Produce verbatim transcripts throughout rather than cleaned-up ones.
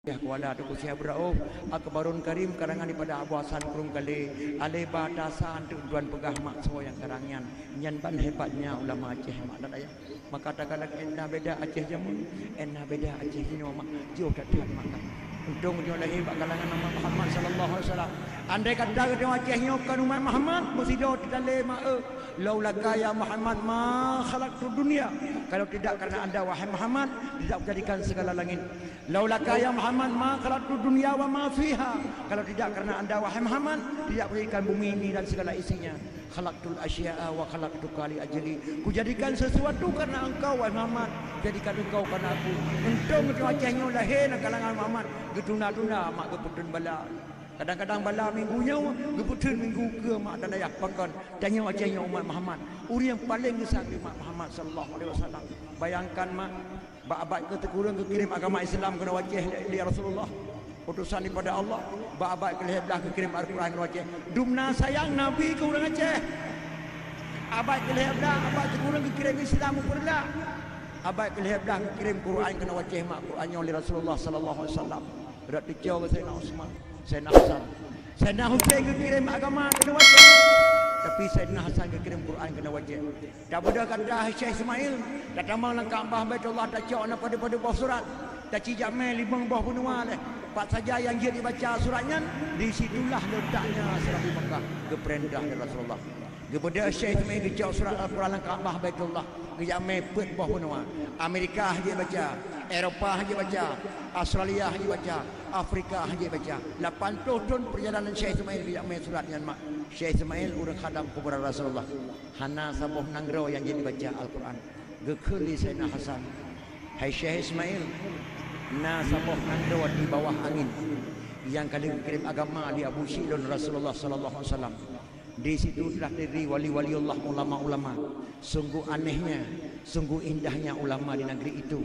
Kuala Teungku Syekh Abdul Rauf, Akbarun Karim karangan daripada Abu Hasan Krueng Kalé, alé ba tasa anteuk tuan peugah mak soe nyang karang nyan, nyan ban hebatnya ulama Aceh mak dan ayah. Maka takalon ék na beda Aceh jameun, ék na beda Aceh jinoe mak, jiôh that-that maka. Untông nyoe lahé bak kalangan umat Muhammad sallallahu alaihi wasallam. Andai kata geutanyoe Aceh nyoe kon umat Muhammad, meusidroe teutalé mak, eh. Laulaka ya Muhammad ma khalaqtud dunya. Kalau tidak karena anda wahai Muhammad, tidak kujadikan segala langit. Laulaka ya Muhammad ma khalaqtud dunya wa ma fiha. Kalau tidak karena anda wahai Muhammad, tidak kujadikan bumi ini dan segala isinya. Khalaqtul asya'a wa khalaqtuka li ajli. Kujadikan sesuatu karena engkau wahai Muhammad, jadikan engkau karena aku. Untông geutanyoe Aceh nyoe lahé na kalangan Muhammad, geutunda-tunda mak geupeutheun bala. Kadang-kadang bala minggu nyoe geupeutheun minggu keue mak dan ayah pakon. Tanyoe Aceh nyoe umat Muhammad, ureueng paleng geusang lé umat Muhammad sallallahu alaihi wasallam. Bayangkan mak, bak abad keu sikureueng geukirém agama Islam keunoe u Aceh lé, lé Rasulullah, utosan daripada Allah. Bak abad keu lhèe blah geukirém Al-Quran keunoe u Aceh. Dumna sayang Nabi keu ureueng Aceh. Abad keu lhèe blah, abad sikureueng geukirém Islam u Peureulak. Abad keu lhèe blah geukirém Quran keunoe u Aceh mak, Quran nyoe lé Rasulullah sallallahu alaihi wasallam. Rot teucok keu Saidina Utsman, Saidina Hasan, Saidina Husein geukirém agama keunoe u Aceh. Tapi Saidina Hasan geukirém Quran keunoe u Aceh. Tabeudôh gata hai Syekh Ismail, tatamong lam Ka'bah Baitullah tacok na padub-padub boh surat, taci jak mè limong boh beunua lé. Pat saja nyang jeuet jibaca surat nyan, di situlah leutaknya seurapi Mekah, geupeurintah lé Rasulullah. Geubeudôh Syekh Ismail geucok surat Al-Quran lam Ka'bah Baitullah, geujak mè peuet boh beunua. Amerika hana jibaca, Eropa hana jibaca, Australia hana jibaca, Afrika hana jibaca. Lapan ploh thon peurjalanan Syekh Ismail geujak mè surat nyan mak. Syekh Ismail ureueng khadam kuburan Rasulullah. Hana saboh nanggroe nyang jeuet jibaca Al-Quran. Geukheun lé Saidina Hasan, "Hai Syekh Ismail, na saboh nanggroe di bawah angén nyang ka lheueh geukirém agama lé Abu Syik lôn Rasulullah sallallahu alaihi wasallam. Di situ telah terdiri wali-waliullah, ulama-ulama. Sungguh anehnya, sungguh indahnya ulama di negeri itu.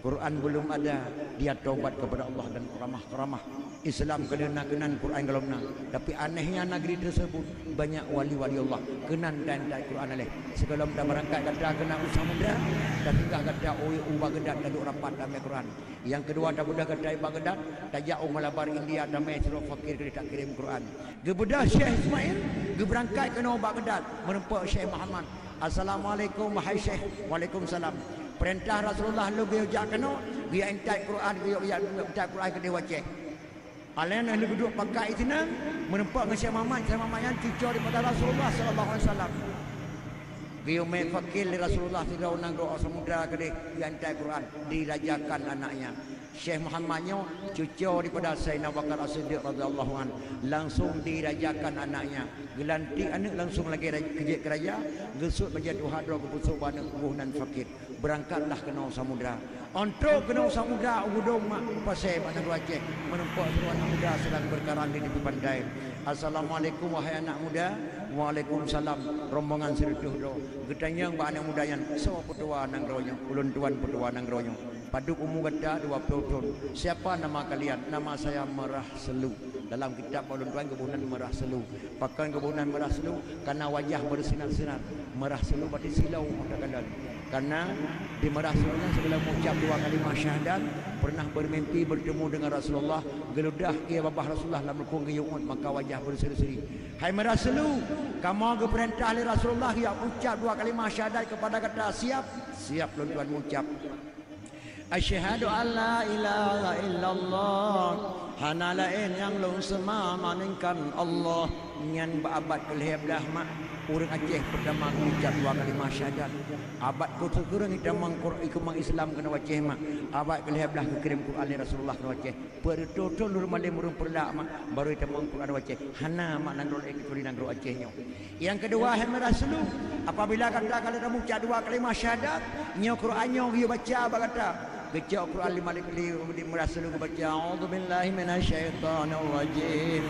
Quran belum ada, dia taubat kepada Allah dan karamah-karamah. Islam ka lheueh na keunan, Quran golom na. Tapi anehnya negeri tersebut banyak wali-wali Allah. Keunan dan, dan Quran aleh. Sigohlom tabeurangkat gata keunan u Samudra, tasinggah gata u, u Baghdad taduek rapat tamè Quran. Nyang keudua tabeudôh gata i Baghdad, tajak u Malabar India tamè sidroe fakir keudeh takirém Quran." Geubeudôh Syekh Ismail, geubeurangkat keunoe u Baghdad, meurumpok Syekh Muhammad. "Assalamualaikum, wahai Syekh." "Waalaikumsalam." "Peurintah Rasulullah lôn geuyue jak keunoe, geuyue intat Quran, geuyue jak intat Quran keudeh u Aceh." Alèh nyan lheueh geuduek pakat i sinan, meurumpok ngon Syekh Muhammad, Syekh Muhammad nyan cuco daripada Rasulullah sallallahu alaihi wasallam. Geuyue mè fakir lé Rasulullah sidroe nanggroe Samudra keudeh, geuyue intat Quran, dirajakan anaknya. Syekh Muhammad nyoe cuco daripada Saidina Abu Bakar As-Siddiq radhiyallahu anh, langsung dirajakan anaknya. Geulantik aneuk langsung lagèe raj-, keu jeuet keu raja, geusuet bajèe tuha droe geupeusôk bak aneuk geuh nan fakir. Beurangkatlah keunoe Samudra. Ôntrôk keunoe Samudra u Geudong mak, u Pasè bak nanggroe Aceh, meurumpok sidroe aneuk muda sedang berkarang di tepi pantai. "Assalamualaikum, wahai anak muda." "Waalaikumsalam." Rombongan sireutôh droe. Geutanyong bak aneuk muda nyan, "Soe peutua nanggroe nyoe?" "Ulôn tuan peutua nanggroe nyoe." "Padub umu gata?" "Dua ploh thon." "Siapa nama kalian?" "Nama saya Meurah Seulu." Dalam kitab bak ulôn tuan geuboh nan Meurah Seulu. Pakon geuboh nan Meurah Seulu? Karena wajah bersinar-sinar. Meurah Seulu berarti silau mata kalon. Karena di Meurah Seulu nyan sigohlom meucap dua kalimah syahadat, pernah bermimpi bertemu dengan Rasulullah, geuludah ie babah Rasulullah lam lukon geuyue uet, maka wajah berseri-seri. "Hai Meurah Seulu, kamoe geupeurintah lé Rasulullah jak ucap dua kalimah syahadat kepada gata. Siap?" "Siap lôn tuan meucap." "Asyhadu an la ilaha illallah, hana laén nyang lôn seumah melainkan Allah." Nyan bak abad keu lhèe blah mak, ureueng Aceh peurtama geucap dua kalimah syahadat. Abad keu sikureueng itamong Qur-, itamong Islam keunoe Aceh mak, abad keu lhèe blah geukirém Quran lé Rasulullah keunoe Aceh. Peuet reutôh thon ureueng malém ureueng Peureulak mak, barô itamong Quran u Aceh. Hana mak nanggroe laén keucuali nanggroe Aceh nyoe. Nyang keudua, hai Meurah Seulu, apabila gata ka lheueh tameucap dua kalimah syahadat, nyoe Quran nyoe geuyue baca bak gata. Geucok Quran lé Malik, lé, lé Meurah Seulu geubaca, "A'udzubillahi minasyaitonirrajim.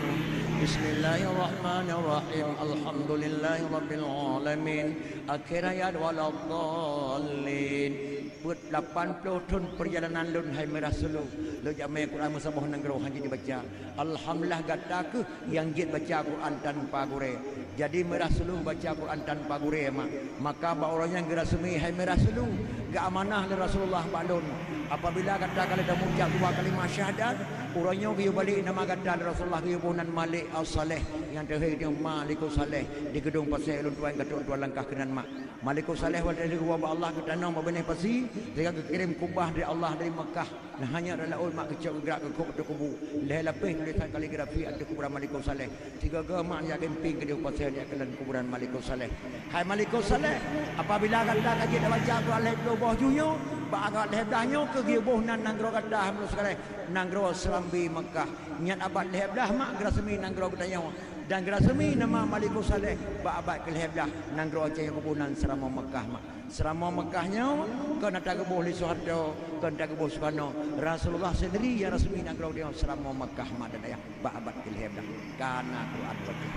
Bismillahirrahmanirrahim. Alhamdulillahirabbil alamin. Akhir ayat, waladdallin." Peuet lapan ploh thon peurjalanan lôn hai Meurah Sulu, lôn jak mé Quran meusaboh nanggroe hana jibaca. Alhamdulillah gata kheueh nyang jeuet baca Quran tanpa gurée. Jadi Meurah Sulu baca Quran tanpa gurée mak. Maka bak uroe nyan geurasmi hai Meurah Sulu, geuamanah lé Rasulullah bak lôn. Apabila gata ka lheueh tamucab dua kalimat syahadat, uroe nyoe geuyue balek nama gata lé Rasulullah, geuyue boh nan Malik As-Saleh, nyang teuhé geuyue Malikus Saleh, di Geudong Pasé ulôn tuan ka trok tuan langkah keunan mak. Malikus Saleh watée lheueh geuwoe bak Allah geutanom bak binéh pasi, sehingga geukirém kubah dari Allah dari Makkah. Nah, hanya rot laôt mak geucok geugrak geukôb ateueh kubu. Lhée lapéh tulésan kaligrafi ateueh kuburan Malikus Saleh. Sigoe-goe mak jak geumpéng keudéh u Pasé jak kalon kuburan Malikus Saleh. Hai Malikus Saleh, apabila gata ka jeuet baca Quran lhée ploh boh ju nyoe, bak agat lhée blah nyoe keuh geuboh nan nanggroe gata hai Malikus Saleh, nanggroe Seurambé Makkah. Nyan abad lhée blah mak geurasmi nanggroe geutanyoe. Dan geurasmi nama Malikus Saleh bak abad keu lhée blah, nanggroe Aceh nyang geuboh nan Seuramoe Makkah mak. Seuramoe Makkah nyoe kon ata geuboh lé Soeharto, kon ata geuboh Soekarno. Rasulullah sendiri nyang rasmi nanggroe geutanyoe Seuramoe Makkah mak dan ayah bak abad keu lhée blah. Kana Quran watée.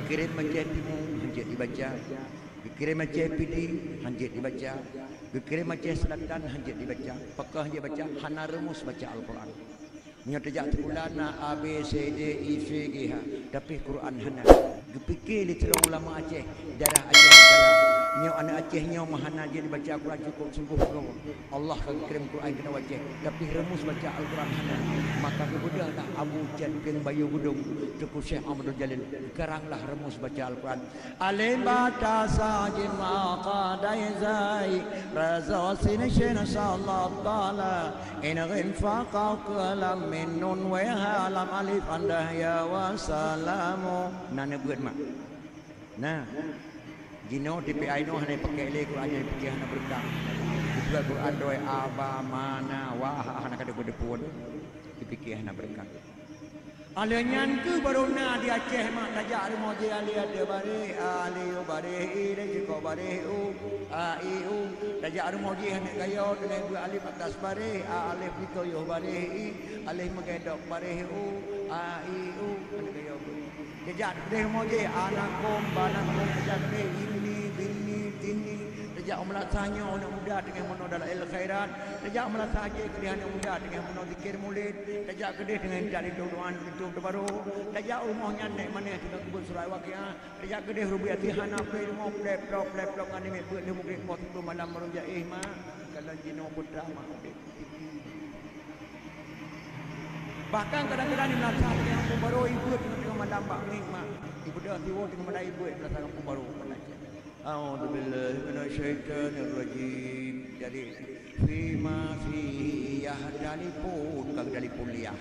Geukirém Aceh Timu hana jeuet jibaca. Geukirém Aceh Pidie hana jeuet jibaca. Geukirém Aceh Selatan hana jeuet jibaca. Pakon hana jeuet baca? Hana reumus baca Al-Quran. Nyoe tajak sikula na A, B, C, D, E, F, G, H, tapi Quran hana. Geupike lé sidroe ulama Aceh, daerah Aceh Utara. Nyoe aneuk Aceh nyoe meuhana jeuet baca Quran cukôp sunggoh-sunggoh. Allah ka geukirém Quran keunoe Aceh, tapi reumus baca Al-Quran hana. Maka geubeudôh lah Abu Chan Peng Bayu Geudong, Teungku Syekh Ahmadul Jalil, karanglah reumus baca Al-Quran. Alif ba ta sa jim ha kha dai zai, ra za sin shin sad dal ta, ain ghain fa qaf kaf lam mim nun wau ha lam alif hamzah ya wa salamu. Na neubeuet mak. Nah, jinoe T P I nyoe hana pake lé Quran nyang pike hana beureukat. Itu Quran doi a ba ma na wa ha hana ka deupeu-deupeu. Dipike hana beureukat. Aleuh nyan keuh barô na di Aceh mak tajak rumoh jih alif ateueh baréh, a alif u baréh i, dan jikok baréh u, a i u. Tajak rumoh jih aneuk gayo teungoh beuet alif atas baréh, a alif meutoyoh baréh i, alif meugedok baréh u, a i u. Aneuk gayo beuet. Tajak keudeh rumoh jih, a nakong, ba nakong, tajak keudeh ini, bini, tini. Tajak u meulasah nyoe aneuk muda teungoh meunoe Dalail Khairat. Tajak u meulasah jih keudeh aneuk muda teungoh meunoe zikir mulid. Tajak keudeh teungoh intat linto Quran, linto teubarô. Tajak u rumoh nyan nék manéh teungoh geubuet surat Waqiah. Tajak keudeh rubia ti hana pleh rumoh pleh plok pleh plok ngon namiet beuet lé mugrib poh siplôh malam baru jaéh mak. Kalon jinoe putra mak udeb. Bahkan kadang-kadang di meulasah teungoh gampông barô ibeuet teungoh malam bak mieng mak. Ibeudôh siwoe teungoh malam ibeuet meulasah gampông barô. A'udzubillahi minasyaitonirrajim. Jadi, fima fihi yakhtalifun, ka geutalifun liah.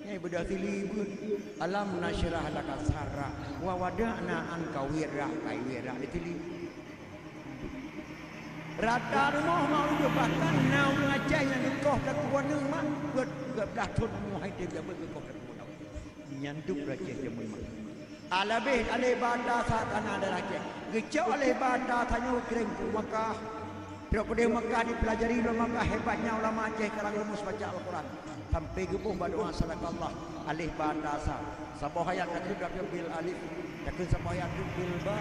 Nyang ibeudôh sili beuet. Alam nasyrah laka sadrak, wa wada'na anka wizrak, ka wizrak di sili. Rata rumoh mak ureueng, bahkan na ureueng Aceh nyang geukoh takue aneuk mak, buet tiga belas thon umur hai teuh jak beuet geukoh takue aneuk. Nyan dum ureueng Aceh jameun mak. Alabeh aleh bata sa kana darah Aceh. Geucok aleh bata sa nyoe kirém u Makkah. Trok keudeh Makkah dipeulajari lé Makkah, hebatnya ulama Aceh karang rumus baca Al-Quran. Sampai geuboh bak doa sadaqallah, alif ba ta sa. Saboh ayat takheun, takheun bil alif, takheun saboh ayat takheun bil ba,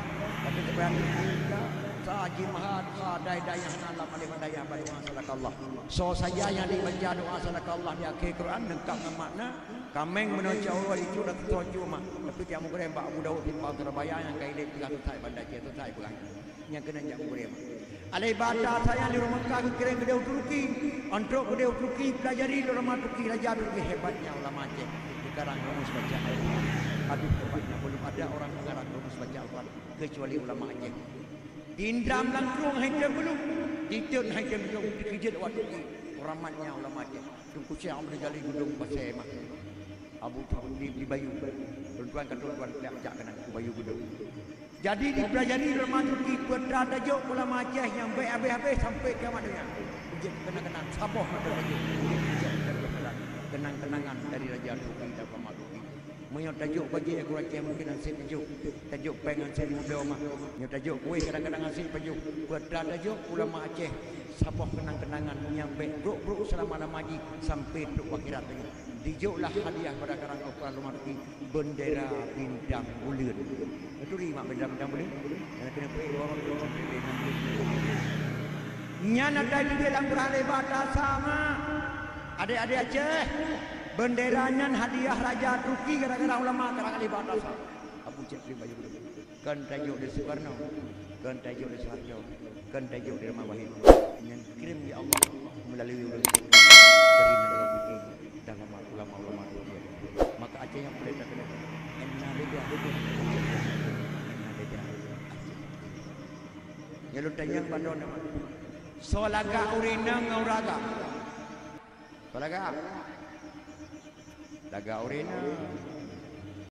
takheun saboh ayat takheun bil ta, sa jim ha kha dai dai nyang hana lam alif dai ya bak doa sadaqallah. Soe saja nyang dibaca doa sadaqallah di akhé Quran leungkab ngon makna, kaméng meunoe cit uroe jicu dan teutoe cit mak. Tapi tiap mugreh bak Abu Daud timbang Surabaya nyang ka ilét peugah teutai Banda Aceh, teutai peugah. Nyang keunan jak mugreh mak. Alai bata sayang di Roma Mekah geukirém keudeh u Turki. Entrok keudeh u Turki, pelajari lé ulama Turki, raja Turki, hebatnya ulama Aceh. Dikarang rumus baca Al-Quran. Aduh, hebatnya, belum ada orang mengarang rumus baca Al-Quran kecuali ulama Aceh. Diindam lam krueng hai tem beuleuh, diteun hai tem beuleuh, dikeujeuet awak Turki. Rahmatnya ulama Aceh. Teungku Syekh Abdul Jalil Geudong Pasé mak. Abu Tuan di, di Bayu. Tuan-tuan ka tuan-tuan jak keunan u Bayu Geudong. Jadi, dipelajari ulama Turki, peue teuma tajok ulama Aceh nyang bèk habéh-habéh sampai kiamat donya. Jeuet keunan-keunan, saboh mata tajok. Kenang-kenangan dari raja Turki dan ulama Turki. Meunyoe tajok bajèe gurèe Aceh mungken han sép pajoh. Tajok pèng han sép muda mah. Meunyoe tajok kueh kadang-kadang han sép pajoh. Peue teuma tajok ulama Aceh, saboh kenang-kenangan nyang bèk brok-brok seulama-lama jih sampai trok u akhirat lagèe. Dijok lah hadiah pada karang Al-Quran ulama Turki. Bendera bintang buleuen. Neuturi mak bendera bintang buleuen? Nyang keuneuk peuék lorong tu sampai bintang buleuen. Nyan ata jibeuet lam Quran lé bak tasa, mak. Adék-adék Aceh, bendera nyan hadiah raja Turki gara-gara ulama karang lé bak tasa. Abu Cek Krim Bayu. Kon tajok di Soekarno, kon tajok di Soeharto, kon tajok di Rahmat Wahid. Nyan kirim ya Allah melalui ulun dari negara Turki dan ulama-ulama Turki. Maka Aceh nyang boleh takheun, inna lillahi wa inna ilaihi raji'un. Inna lillahi. Nyan lôn tanyong bandum nama. Soe lagak ureueng inong ngon ureueng agam? Soe lagak? Lagak ureueng inong.